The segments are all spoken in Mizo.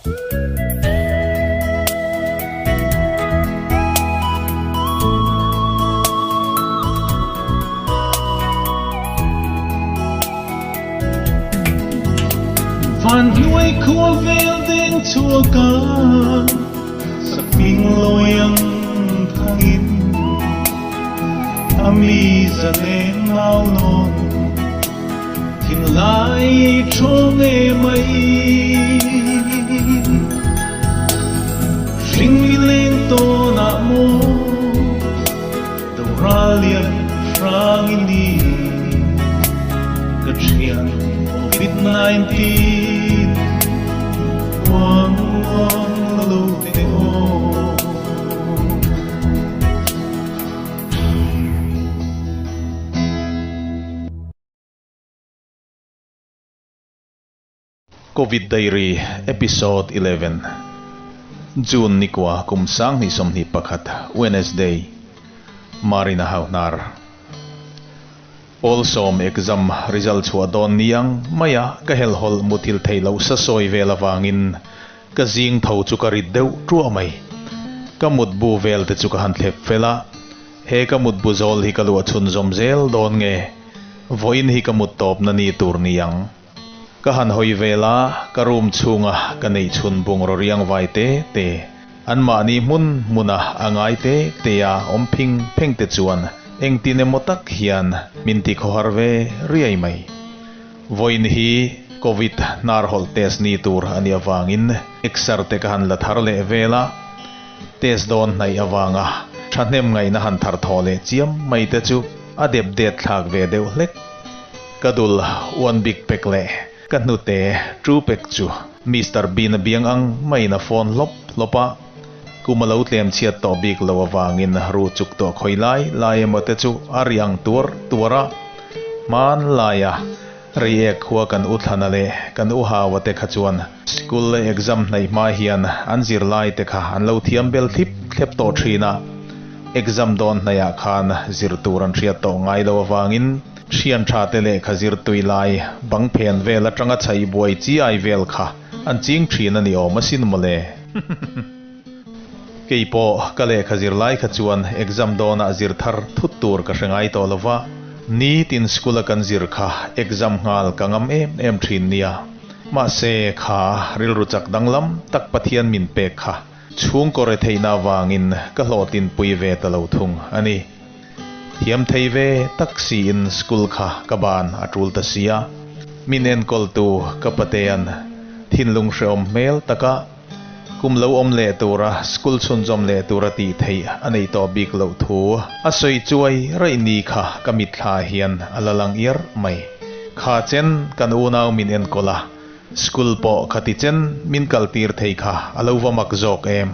Van hnuai khua vel deng chhuak a, sakhming lawi ang thangin a mi zaleng nau nawn thinlai thawng e mai. Hring mi leng tawnah maw doral lian hrang i ni ka thian Covid-19 uang uang la lo te aw. Covid Diary Episode 11 June nikua kum 2021 Wednesday Marina Hauhnar Pawl sawm exam result chhuah dawn niang maia ka helhawlh muthilh theih loh sa sawi vel avangin ka zing tho chu ka rit deuh ṭuah mai. Ka mutbu vel te chu ka han thlep fel a, he ka mutbu zawl hi ka luah chhunzawm zel dawn nge? Vawiin hi ka mut tawpna ni tur ni ang. Ka han hawi vel a, ka room chhunga ka neih chhun bungraw riang vai te te, anmahni hmun hmuna a ngai te te a awm phing pheng te chuan engtin emaw tak hian min ti khawhar ve riai mai. Vawiin hi Covid hnar hawlh test ni tur a nih avangin exer te ka han la thar leh vel a, test dawn hnaih avanga thahnem ngaihna han thar thawh leh chiam mai te chu a dep det thlak ve deuh hlek. Ka dul uan bik pek leh ka hnute tu pek chu Mister Bean a biang ang maiin a phone hlawp hlawp a, kum a lo tlem chhiat tawh bik lo avangin ru chuk tawh khawi lai lai emaw te chu a ri ang tuar tuar a. Hman laia Reiek khua kan u Thlana leh kan u Hawa te kha chuan school leh exam hnaih hma hian an zirlai te kha an lo thiam bel thlip thlep tawh thin a, exam dawn hnaihah khan zir tur an hriat tawh ngai lo avangin thian tha te lehkha zir tui lai bang phen vel atanga chhaih buai chi ai vel kha an ching thin a ni awm asin mawle. Kei pawh ka lehkha zir lai kha chuan exam dawnah zir thar thut tur ka hre ngai tawh lo va, nitin school a kan zir kha exam nghal ka ngam em em thin nia. Mahse kha rilru chak danglam tak Pathian min pek kha chhungkaw retheihna avangin ka hlawhtlinpui ve ta lo thung a ni. Thiam thei ve tak siin school kha ka ban a tul ta sia. Min enkawltu ka patean thinlung hrehawm hmel taka Kum lo awm leh tura school chhunzawm leh tura tih theih a nei tawh bik loh thu a sawi chuai raih ni kha ka mitthla hian a la lang iar mai. Kha chen kan unau min enkawl a, school pawh khati chen min kaltir thei kha a lo va mak zawk em.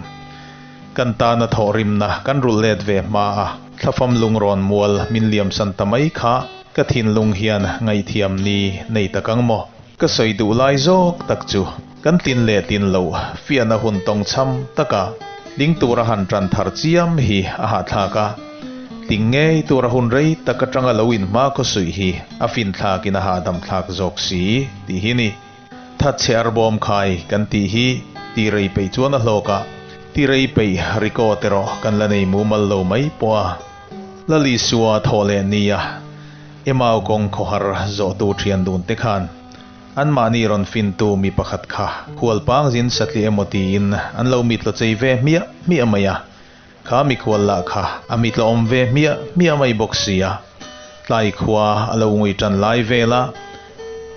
Kan tana thawhrimna kan rulh let ve hma a, thlafam lungrawn mual min liamsan ta mai kha ka thinlung hian ngaihthiam ni nei tak ang maw? Ka sawi duh lai zawk tak chu kan tlin leh tlin loh fiahna hun tawng chham taka tling tura han tan thar chiam hi a hahthlak a, tling ngei tura hun rei tak atanga lo inhma khawsuih hi a finthlakin a hahdam thlak zawk si tih hi ni. Thatchhe arbawm khai kan tih hi ti rei peih chuan a hlawk a, ti rei peih record erawh kan la nei mumal lo mai pawh a. Lalisua thawh leh nia. Emau kawng khawhar zawhtu thian dun te khan anmahni rawn fintu mi pakhat kha khualpang zin satliah emaw tiin an lo mitlaw chei ve hmiah hmiah mai a, kha mikhual lah kha a mitlaw awm ve hmiah hmiah mai bawk si a, tlai khua a lo ngui tan lai vel a,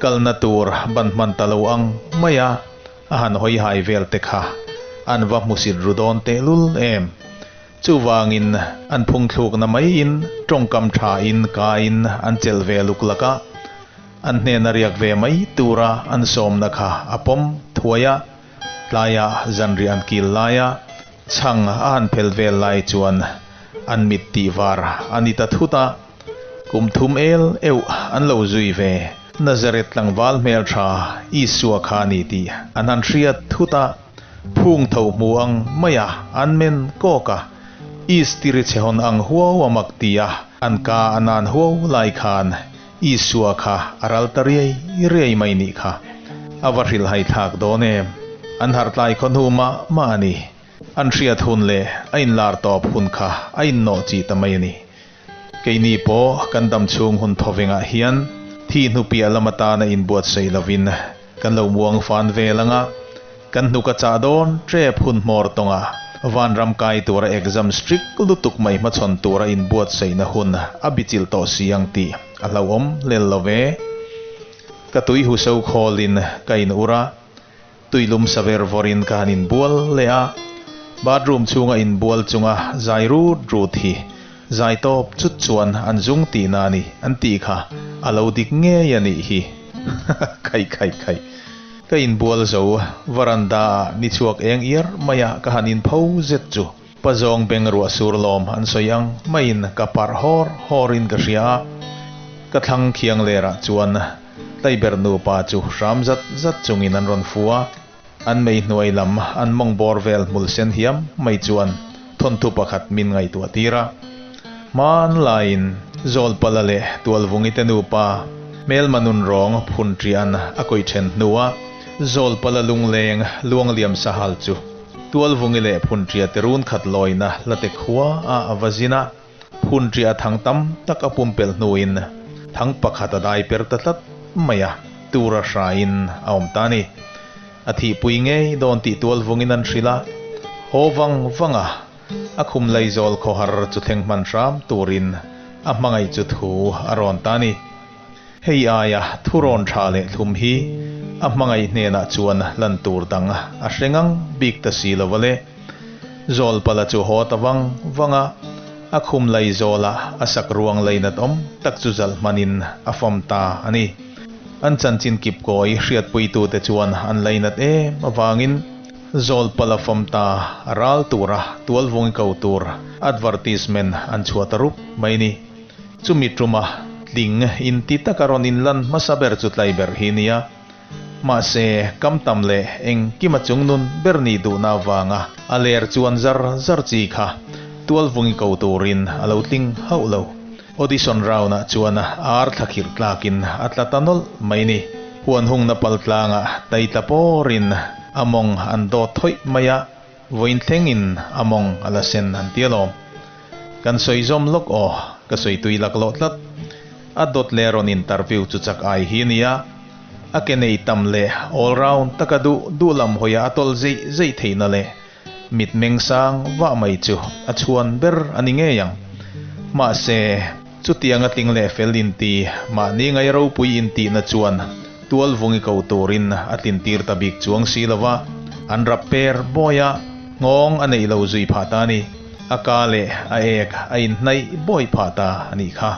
kalna tur ban hman ta lo ang mai a, a han hawi hai vel te kha an va hmusit ru dawn tehlul em. Chuvangin an phungthlukna maiin tawngkam thain kain an chelh ve luk lak a, an hnena riak ve mai tura an sawmna kha a pawm thuai a, tlaia zanriah an kil laia chhang a han phel vel lai chuan an mit tih var a ni ta thut a, kum thum el euh an lo zui ve. Nazareth tlangval hmeltha Isua kha a ni tih an han hriat thut a. Phung tho hmu ang mai a, an men kawk a, Istiri chhe hawn ang huau a mak ti a, an ka a nan huau lai khan Isua kha a ral ta riai riai mai nih kha. A va hrilhhai thlak dawn em? An harh tlai khaw hnu mah mah a ni. An hriat hun leh a inlar tawp hun kha a innawh chih ta mai a ni. Keini pawh kan dam chhung hun thawvengah hian thi hnu piah lam atana inbuatsaih lovin kan lo muang fan vel ang a, kan hnuk a chah dawn tep hun hmawr tawngah vanram kai tura exam strict lutuk mai hmachhawn tura inbuatsaihna hun a bichilh tawh si ang tih a hlauhawm hlel lo ve. Ka tui hu so khawlin ka in ur a, Tuilum sa ver vawrin ka han inbual leh a, bathroom chhunga inbual chunga zai rut rut hi zai tawp chut chuan an zung tihna a ni an tih kha a lo dik ngei a nih hi. Khaih khaih khaih. Ka inbual zo varanda ah ni chhuak eng iar maia ka han inpho zet chu pazawng beng ruah sur lawm an sawi ang maiin ka parh hawr hawrin ka hria a, ka thlang khiang lerah chuan Tlaiber nupa chu hram zat zat chungin an rawn fu a, an mei hnuai lam an mawng bawr vel hmul sen hiam mai chuan thawnthu pakhat min ngaihtuah tir a. Hman laiin Zawlpala leh Tualvungite nupa hmelma nun rawng phun ṭian a kawih ṭhen hnua Zawlpala lungleng luangliam sahal chu Tualvungi leh phun ṭiate run khat lawina hlate khua a a va zin a. Phun ṭiah thang tam tak a pumpelh hnuin thang pakhat a dai per ta tlat mai a, tura hraiin a awm ta a ni. A thihpui ngei dawn tih tual vungin an hrilh a, haw vang vang a, a khum laizawl khawhar chu thleng hman hram turin a hmangaih chu thu a rawn ta a ni. Hei aia thurawn tha leh thlum hi a hmangaih hnenah chuan lan tur dang a hre ngang bik ta si lo a le. Zawlpala chu haw ta vang vang a, a khum lei zawla a sak ruang lei nat awm tak chu zalh hmanin a fam ta a ni. An chanchin kip kawi hriatpuitute chuan an lei nat em avangin Zawlpala fam ta ral tura tualvungi ko tur advertisement an chhuah ta rup mai ni. Chumi tuma tling inti taka rawn inlan hmasa ber chu tlai ber hi nia. Mahse, kam tam leh engkima chungnun ber nih duhna avanga a ler chuan zar zar chi kha tualvungi ko turin a lo tling hauh lo. Audition round-ah chuan ar thla khirh tlakin a tla ta nawlh mai ni. Huan hungna pal tlangah tai tla pawrin a mawng an dawt thawih mai a, vawiin thlengin a mawng a la sen an ti alawm. Kan sawi zawm lawk aw, ka sawi tui laklawh tlat. A dawt leh rawn interview chu chak ai hi nia. A ke nei tam leh all round taka duh duh lam hawiah a tawlh zeih zeih theihna leh mitmeng sang vah mai chu a chhuan ber a ni ngei ang. Mahse, chutianga tling leh fel inti mahni ngai ropui intihna chuan tualvungi ko turin a tlintir ta bik chuang si lo va, an rap per bawi a, nghawng a neih lo zui phah ta a ni. A ka leh a ek a inhnaih bawi phah ta a nih kha.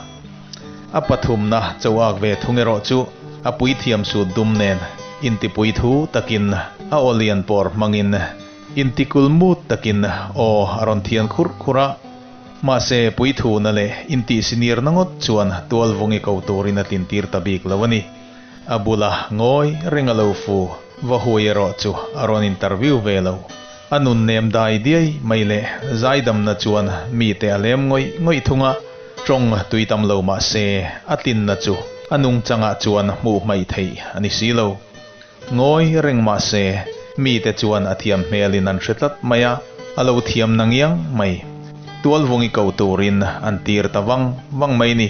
A pathumna choak ve thung erawh chu a puithiam sut dum nen intipui thu takin a aw lian pawr hmangin intikul mut takin aw a rawn thian khurh khurh a. Mahse, puithuna leh intihsinirna ngawt chuan tualvungi ko turin a tlintir ta bik lo a ni. A bula ngawi reng a lo fu va hui erawh chu a rawn interview ve lo. A nun nem dai diai mai leh zaidamna chuan mite a lem ngawih ngawih thung a, tawng tui tam lo mah se a tlinna chu a nungchangah chuan hmuh hmaih theih a ni si lo. Ngawi reng mah se mite chuan a thiam hmelin an hre tlat mai a, a lo thiam na ngiang mai. Tualvungi ko turin an tir ta vang vang mai ni.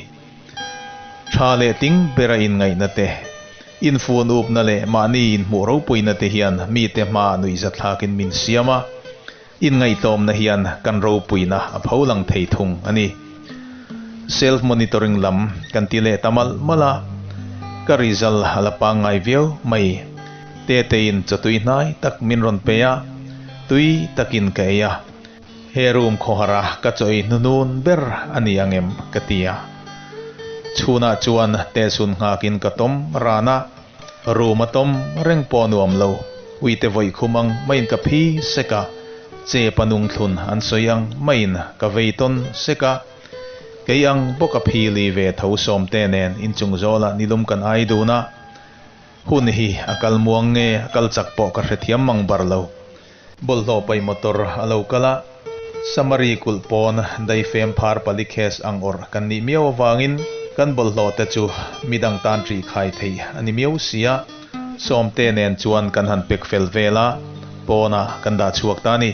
Tha leh tling bera inngaihna te, infun upna leh mahni inhmuh ropuina te hian mite hma nuihzathlakin min siam a, inngaihtlawmna hian kan ropuina a pho lang thei thung a ni. Self monitoring lam kan ti leh ta malh malh a, ka result a la pangngai viau mai. Tetein chawtui hnai tak min rawn pe a, tui takin ka ei a. He room khawhara ka chawi hnunun ber a ni ang em? ka ti a. Chhunah chuan Tesun nghakin ka tawm ran a, room a tawm reng pawh nuam lo, uite vawi khum ang maiin ka phi sek a, che panung thlun an sawi ang maiin ka vei tawn sek a, kei ang bawk a phi li ve tho sawmte nen inchung zawlah nilum kan ai dun a, hun hi a kal muang nge a kal chak pawh ka hrethiam mang bar lo. Bawlhhlawh paih motor a lo kal a, Samari kulh pawn daifem phar pali case ang awrh kan nih miau avangin kan bawlhhlawh te chu midang tan ṭih khai theih a ni miau si a, Sawmte nen chuan kan han pek fel vel a, Pawnah kan dah chhuak ta a ni.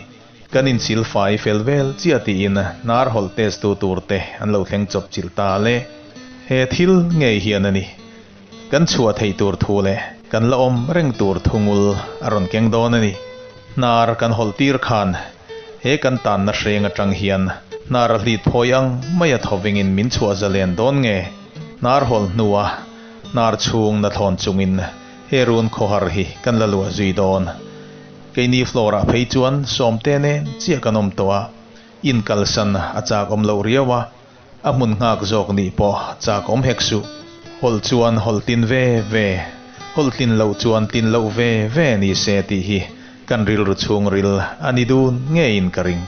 Kan insil fai fel vel chiah tiin hnar hawlh test tu tur te an lo thleng chawp chilh ta le. He thil ngei hian a ni. Kan chhuah theih tur thu leh kan la awm reng tur thungul a rawn keng dawn a ni. Hnar kan hawlh tir khan he kan tanna hreng atang hian hnar a hlit phawi ang mai a thawvengin min chhuah zalen dawn nge? Hnar hawlh hnua hnar chhung na thlawn chungin he run khawhar hi kan la luah zui dawn. Keini floor ah phei chuan sawmte nen chiah kan awm tawh a, in kalsan a chak awm loh riau a, a hmun nghak zawk nih pawh chak awm hek suh. Hawlh chuan hawlh tlin ve ve, hawlh tlin loh chuan tlin loh ve ve ni se tih hi kan rilru chhungril a ni dun ngeiin ka ring.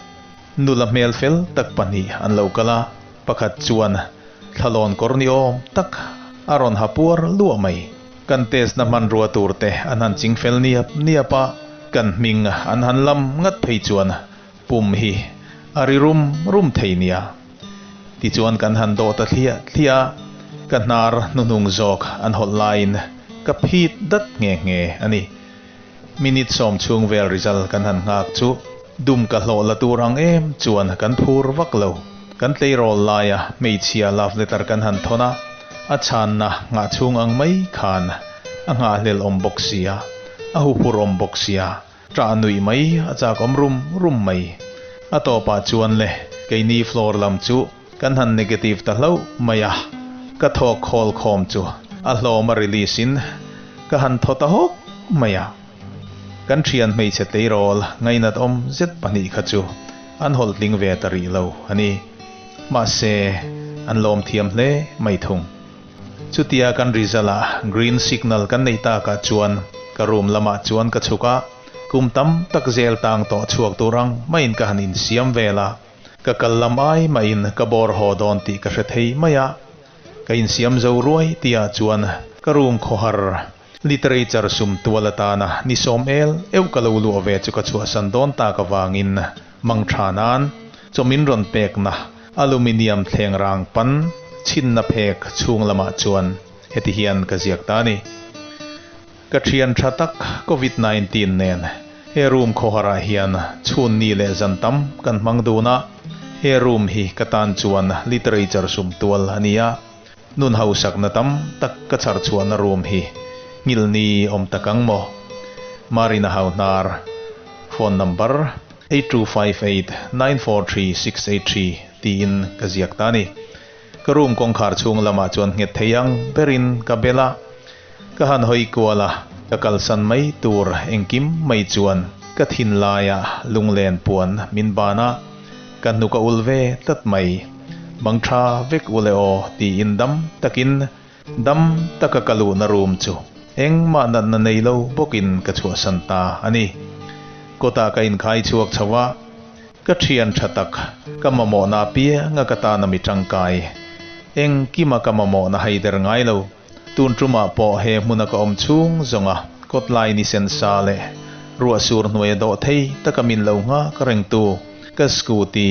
Nula hmel fel tak pahnih an lo kal a, pakhat chuan thlalawn kawr ni awm tak a rawn ha puar luah mai. Kan test na hmanrua tur te an han ching fel niap niap a, kan hming an han lam ngat phei chuan pum hi a ri rum rum thei nia. Tichuan kan han dawh ta thliah thliah a, ka hnar hnuhnung zawk an hawlh laiin ka phit dat nghe nghe a ni. Minute sawm chhung vel result kan han nghak chu dum ka hlawh la tur ang em chuan kan phur vak lo. Kan tleirawl laia hmeichhia love letter kan han thawn a, a chhanna nghah chhung ang mai khan a nghahhlel awm bawk sia, a huphur awm bawk sia, ṭah nuih mai a chak awm rum rum mai. A tawpah chuan le keini floor lam chu kan han negative ta hlauh mai a, ka thawk khawl khawm chu a hlawm a release in ka han thaw ta hawk mai a. Kan thian hmeichhe tleirawl ngainat awm zet pahnih kha chu an hawlh tling ve ta rih lo a ni. Mahse, an lawm thiam hle mai thung. Chutia kan result ah green signal kan nei takah chuan ka room lamah chuan ka chhuk a, kum tam tak zel tang tawh chhuak tur ang maiin ka han insiam vel a. Ka kal lam ai mahin ka bawr haw dawn tih ka hre thei mai a. Ka insiam zo ruai tihah chuan ka room khawhar Literature sum tual atana ni sawm el euh ka lo luah ve chu ka chhuahsan dawn tak avangin mang tha nan chaw min rawn pekna aluminium thleng rang pan chhinna phek chhung lamah chuan heti hian ka ziak ta a ni. Ka thian tha tak Covid 19 nen he room khawharah hian chhun ni leh zan tam kan hmang dun a, he room hi ka tan chuan literature sum tual a ni a. Nun hausakna tam tak ka chhar chhuahna room hi nghilh ni awm tak ang maw? Marina Hauhnar, Phone number, 8258943683 tiin ka ziak ta a ni. Ka room kawngkhar chhung lamah chuan nghet thei ang berin ka bel a, ka han hawi kual a, ka kalsan mai tur engkim mai chuan ka thinlaiah lunglen puan min ban a, ka hnuk a ul ve tlat mai. Bang tha vek u le aw tiin dam takin dam taka ka luhna room chu engmah natna nei lo bawkin ka chhuahsan ta a ni. Kawtah ka inkhai chhuak chho a, ka thian tha tak ka mamawhna apianga ka tana mi tangkai engkima ka mamawhna haider ngai lo. Tun tumah pawh he hmuna ka awm chhung zawnga kawtlai ni sen sa leh ruah sur hnuaia dawh thei taka min lo nghak rengtu ka scooty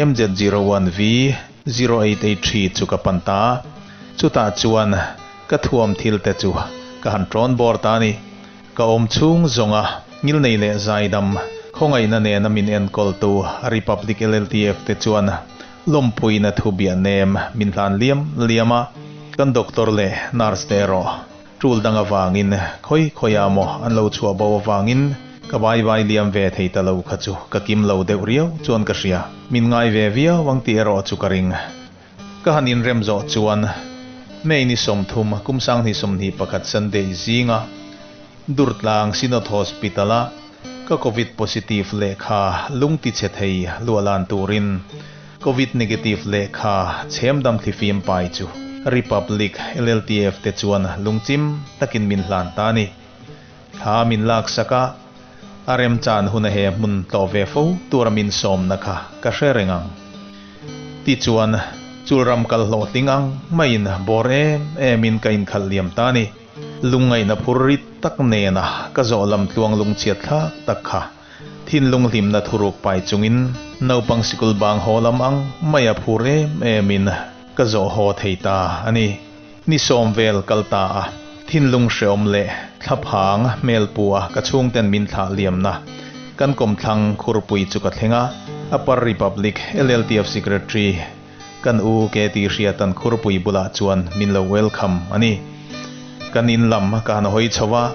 MZ01V 0883 chu ka pan ta a, chutah chuan ka thuam thil te chu ka han tawn bawr ta a ni. Ka awm chhung zawnga ngilnei leh zaidam khawngaihna nena min enkawltu Republic LLTF te chuan Lawmpuina thu biah nem min hlan liam liam a, kan doctor leh nurse te erawh tul dang avangin khawi khawiah maw an lo chhuah bo avangin ka vai vai liam ve thei ta lo kha chu ka kim lo deuh riau chuan ka hria. Min ngai ve viau ang tih erawh chu ka ring. Ka han inrem zawh chuan May ni 30 kum 2021 Sunday zinga Durtlang Synod Hospital-a Ka Covid positive lehkha lung ti chhe thei luahlan turin Covid negative lehkha chhemdam thlifim pai chu Republic LLTF te chuan lungchim takin min hlan ta a ni. Thla min laksak a, a remchan huna he hmun tlawh ve fo tura min sawmna kha ka hre reng ang. Tichuan, chulram kal hlawhtling ang maiin bawr em emin ka inkhalh liam ta a ni. Lungngaihna phur rit tak nena ka zawh lam tluang lungchhiat thlak tak kha thinlung hlimna thuruk pai chungin naupang sikul bang haw lam ang maia phur em emin ka zawh haw thei ta a ni. Ni sawm vel kal ta a. Thinlung hreawm leh thlaphang hmel pu a ka chhungten min thlah liamna kan kawmthlang khurpui chu ka thleng a, Upper Republic LLTF Secretary kan u ke tih hriatan khurpui bulah chuan min lo welcome a ni. Kan in lam ka han hawi chho a,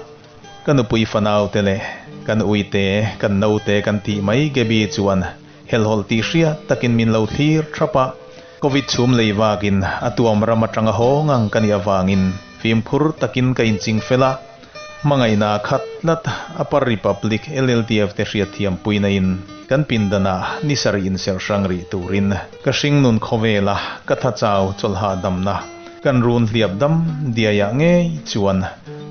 ka nupui fanau te leh kan uite kan naute kan tih mai Gaby chuan Helhawlh tih hriat takin min lo thlir thap a, Covid chhum lei vakin a tuam ram atanga haw ngang ka nih avangin fimkhur takin ka inching fel a, hmangaihna khat tlat Upper Republic LLTF te hriatthiam puina in kan pindanah ni sarih inserh hrang rih turin ka hringnun khawvela ka thachau chawlhah damna kan run hliap dam diaiah ngei chuan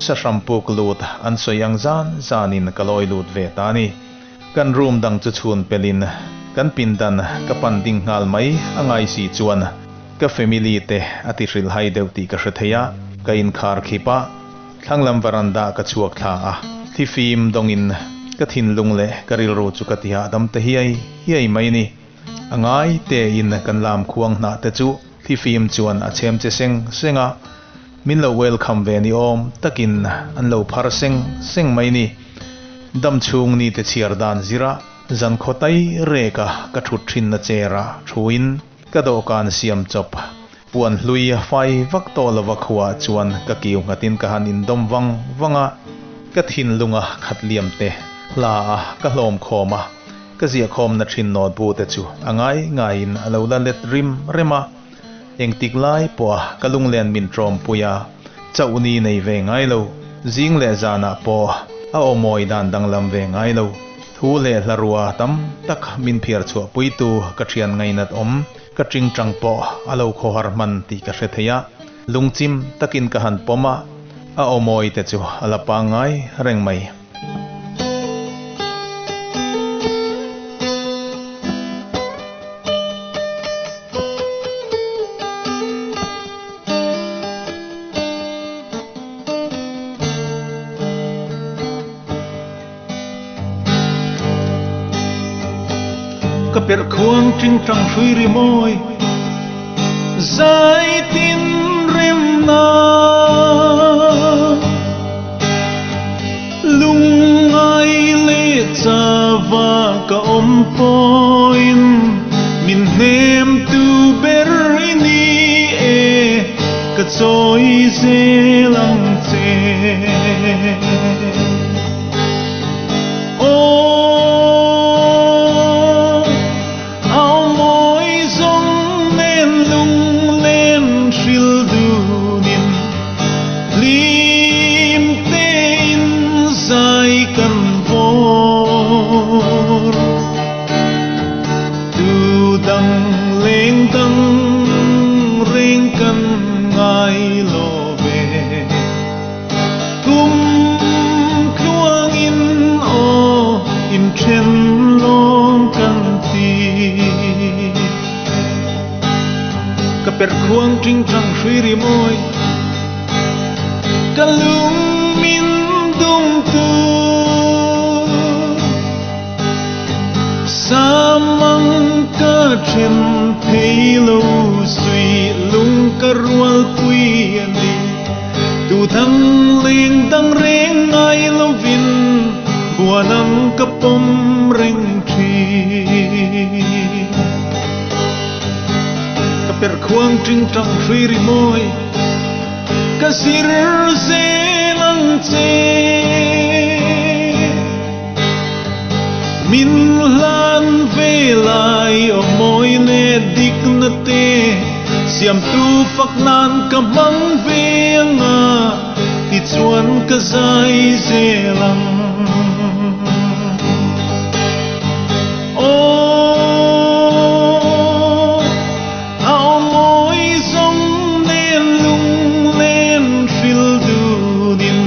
sahram puk lut an sawi ang zan zanin ka lawi lut ve ta a ni. Kan room dang chu chhun pelin kan pindan ka pan ding nghal mai a ngai si chuan ka family te a ti hrilh hai deuh tih ka hre thei a, ka inkhar khip a, thlanglam veranda ka chhuak thla a, thifim dawngin ka thinlung leh ka rilru chu ka ti hahdam ta hiai hiai mai ni. A ngai tein kan lam khuang hnah te chu thlifim chuan a chhem che seng seng a, min lo welcome ve ni awm takin an lo phar seng seng mai ni. Dam chhung ni te chhiar dan zira zan khaw tai rek a ka thut thinna chair ah thuin ka dawhkan siam chawp puan hlui a fai vak tawh lova khuaah chuan ka kiu nghatin ka han indawm vang vang a, ka thinlunga khat liam te hla a ka hlawm khawm a. Ka ziahkhawmna thin notebook te chu a ngai ngaiin a lo la let rim rem a, engtik lai pawha ka lunglen min tawmpui a, chauh ni nei ve ngai lo, zing leh zanah pawh a aw mawi dan danglam ve ngai lo, thu leh hla rua tam tak min phiar chhuahpuitu ka thian ngainat awm ka tingtang pawh a lo khawhar hman tih ka hre thei a, lungchim takin ka han pawm a, a aw mawi te chu a la pangngai reng mai. Ka perh khuang tingtang hrui rimawi zaitin remna. Lungngai leh chava ka awm pawhin min hnemtu ber i ni e, ka chawi zel ang che. Aw, au mawi zawng nen lunglen hril dunin hlim tein zai kan vawr. Tu dang leng dang reng kan ngai lo ve. Kum tluangin aw inthen lawng kan ti. Ka perh khuang tingtang hrui rimawi, ka lung min dumtu. Samang ka then thei lo suih lung ka rualpui a ni. Tu dang leng dang reng ngai lovin buan ang ka pawm reng thin. Ka perh khuang tingtang hrui rimawi ka zir zel ang che. Min hlan ve lai aw mawi leh dikna te siamtu fak nan ka hmang ve ang a, tichuan ka zai zel ang. Aw, a aw mawi zawng nen lunglen hril dunin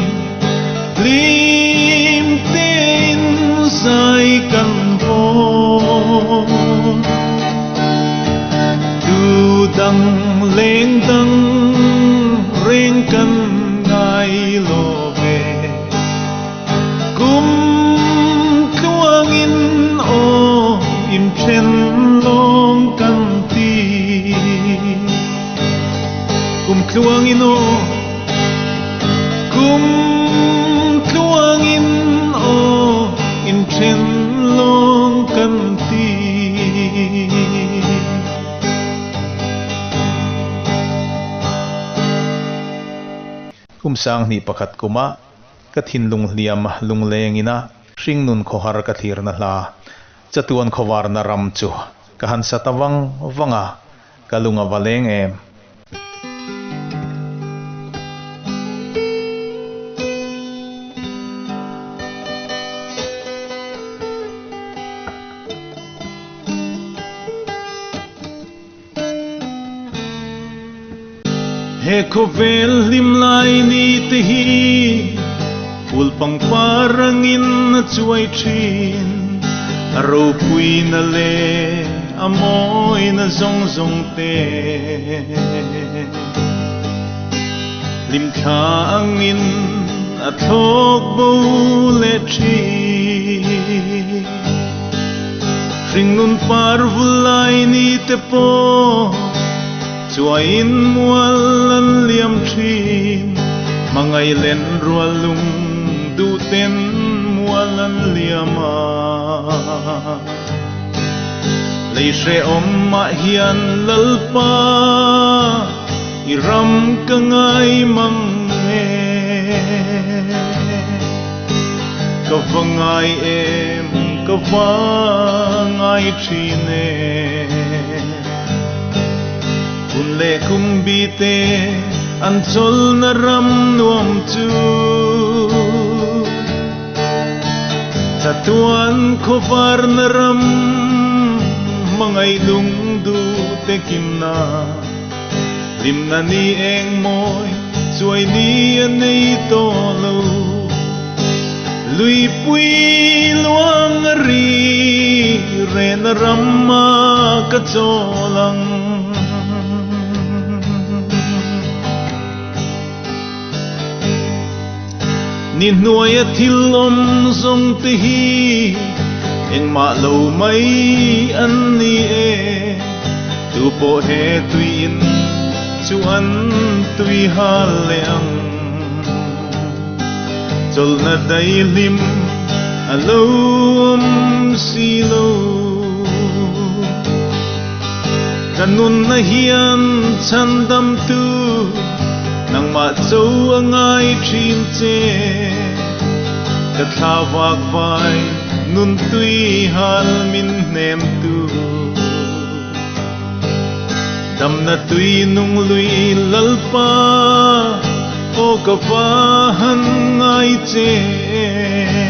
Hlim tein zai kan vawn. Tu dang leng dang reng kan ngai lo ve. Kum tluangin aw inthen lawng kan ti. Kum tluangin aw. 21 kuma ka thinlung hliam lunglengin a hringnun khawhar ka thlirna hla chatuan khawvarna ram chu ka han sa ta vang vang a, ka lung a va leng em. He khawvel hlim lai ni te hi phul pangpar angin a chuai thin, a ropuina leh a mawina zawng zawng te. Hlimthla angin a thlawk bo leh thin. Hringnun par vul lai ni te pawh chuaiin mual an liam thin. Hmangaih len rual lung duh ten mual an liam a. Lei hrehawmah hian Lalpa i ram ka ngai mang e. Ka va ngai em, ka va ngai thin e. Hun leh kum bi te an chawlhna ram nuam chu. Chatuan khawvarna ram hmangaih lung duh te kimna, hlimna ni eng mawi chuai ni a nei tawh lo. Luipui luang a ri rehna ram a ka chawl ang. Ni hnuaia thil awm zawng te hi engmah lo mai an ni e, tu pawh he tui in chu an tui hal leh ang. Chawlhna daihlim a lo awm si lo. Ka nunna hian chhandamtu nangmah cho a ngai thin che. Ka thla vak vai nun tui hal min hnemtu. Damna tui nung lui Lalpa aw ka va han ngai che em.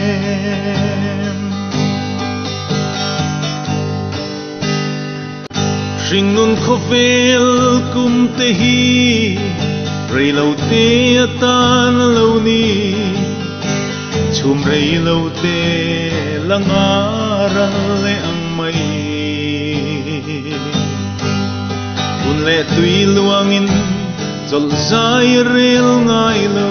Hringnun khawvel kum te hi rei lo te atan a lo ni, chhum rei lo te la nga ral leh ang mai. Hun leh tui luangin chawlh zai a rel ngai lo,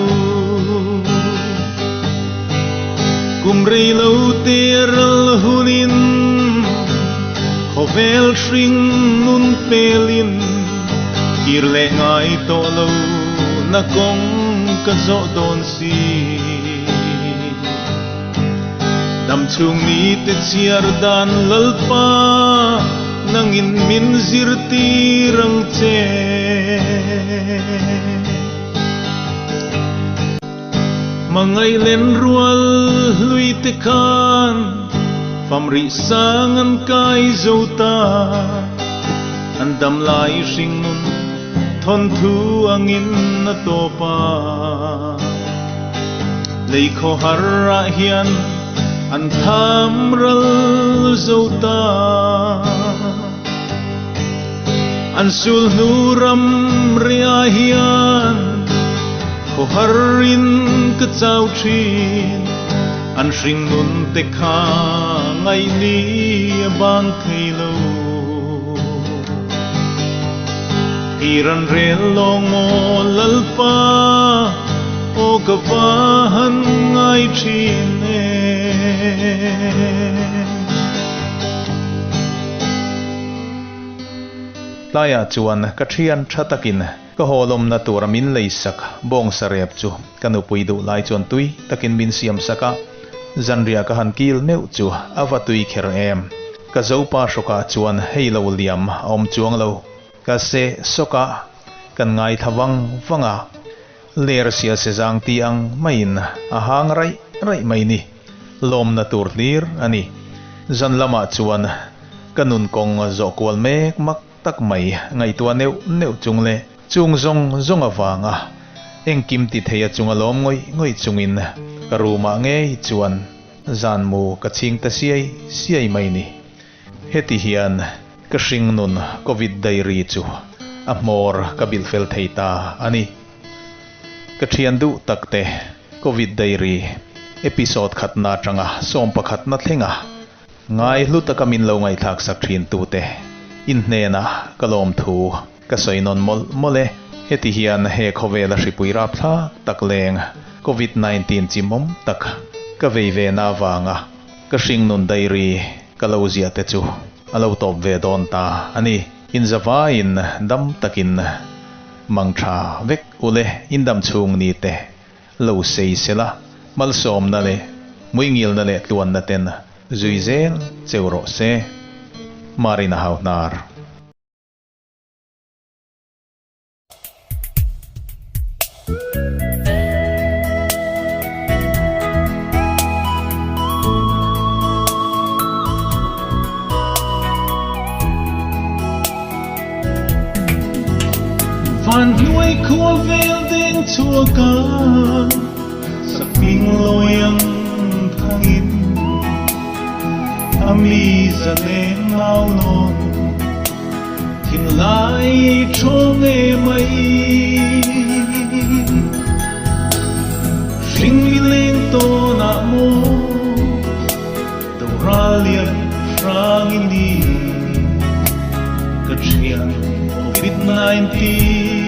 kum rei lo te a ral hunin khawvel hring nun pelin kir leh ngai tawh lo na kawng ka zawh dawn si. Dam chhung ni te chhiar dan Lalpa nangin min zirtir ang che. Hmangaih len rual hlui te khan famrih sang an kai zo ta, an dam lai hringnun thawnthu angin a tawp a. Lei khawhar ah hian an tham ral zo ta. An sul hnu ram ria hian khawhar in ka chau thin, an hringnun te kha ngaih ni a bang thei lo. Kir an rel lawng maw Lalpa, aw ka va han ngai thin e. Tlaiah chuan ka thian tha takin ka hawlawmna tura min lei sak bawngsa rep chu ka nupui duh lai chuan tui takin min siam sak a, zanriah ka han kil meuh chu a va tui kher em. Ka zopa hrawkah chuan hei lo liam a awm chuang lo. Ka seh sawk a, kan ngaithla vang vang a. Ler sial se zang ti ang maiin a hang raih raih mai ni. Lawmna tur hlir a ni. Zan lamah chuan ka nun kawng zawh kual mek mak tak mai ngaihtuah neuh neuh chung leh chung zawng zawng avanga engkim ti thei a chunga lawm ngawih ngawih chungin ka room ah ngei chuan zan mu ka chhing ta siai siai mai ni. Heti hian ka hringnun Covid diary chu a hmawr ka bilh fel thei ta a ni. Ka thian duh tak te Covid diary episode khatna atanga sawmpakhatna thlenga ngai hlu taka min lo ngaihthlak sak thin tute in hnenah ka lawmthu ka sawi nawn mawlh mawlh e. Heti hian he khawvela hripui rapthlak tak leng Covid 19 chimawm tak ka vei ve na avanga Ka hringnun diary ka lo ziah te chu a lo tawp ve dawn ta a ni. Inzavaiin dam takin mang tha vek ule indam chhung ni te lo sei sela malsawmna leh muingilna leh tluanna ten zui zel cheu rawh se. Marina Hauhnar. Van hnuai khua vel deng chhuak a, sakhming lawi ang thangin a mi zaleng nau nawn. Thinlai thaw nge mai. Hring mi leng tawnah maw Doral lian hrang i ni. Ka thian Covid 19.